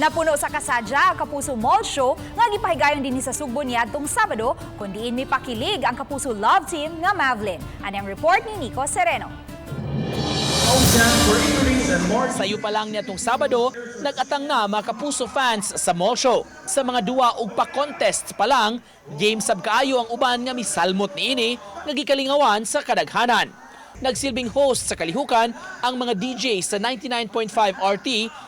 Napuno sa kasadya ang Kapuso Mall Show nga gipahigayon dinhi sa Sugbo niadtong Sabado kun diin mipakilig ang Kapuso Love Team nga Mavlyn. Ani ang report ni Nico Sereno. Sayo pa lang niadtong Sabado, nag-atang na mga Kapuso fans sa mall show. Sa mga duwa ug pa-contest pa lang, game sab kaayo ang uban nga misalmot niini nga gikalingawan sa kadaghanan. Nagsilbing host sa kalihukan ang mga DJ sa 99.5 RT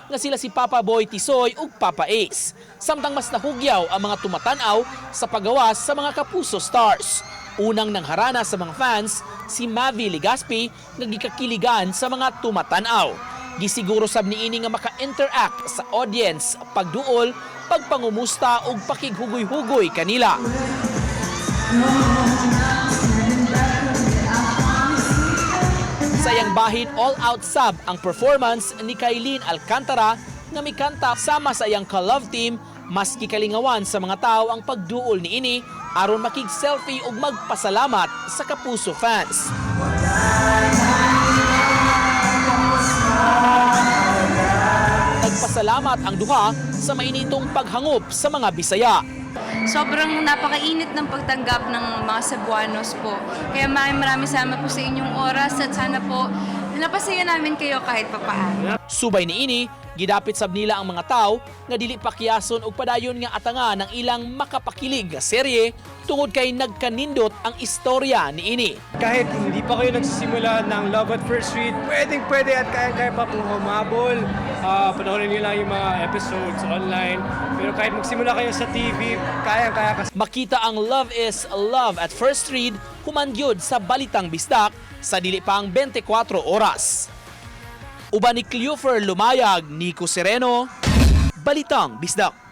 nga sila si Papa Boy Tisoy ug Papa Ace. Samtang mas nahugyaw ang mga tumatan-aw sa pagawas sa mga Kapuso stars. Unang nangharana sa mga fans, si Mavy Legaspi nga gikakiligan sa mga tumatan-aw. Gisiguro sab niini nga maka-interact sa audience, pagduol, pagpangumusta ug pakighugoy-hugoy kanila. Sa iyang bahin, all-out sab ang performance ni Kyline Alcantara nga mikanta sama sa iyang ka-love team. Mas gikalingawan sa mga tao ang pagduol niini aron makig-selfie ug magpasalamat sa Kapuso fans. Nagpasalamat ang duha sa mainitong paghangop sa mga Bisaya. Sobrang napakainit ng pagtanggap ng mga Cebuanos po. Kaya maraming maraming salamat po sa inyong oras at sana po napasaya namin kayo kahit papaano. Subay niini, gidapit sab nila ang mga tao nga dili pakiyason og padayon nga atanga ng ilang makapakilig nga serye tungod kay nagkanindot ang istorya niini. Kahit hindi pa kayo nagsisimula ng Love at First Read, pwedeng pwede at kaya-kaya pa pong humabol. Panoorin niyo lang yung mga episodes online. Pero kahit magsimula kayo sa TV, kaya-kaya kasi. Makita ang Love is Love at First Read human gyud sa Balitang Bisdak sa dili pang 24 oras. Uban ni Cleofer Lumayag, Nico Sereno, Balitang Bisdak.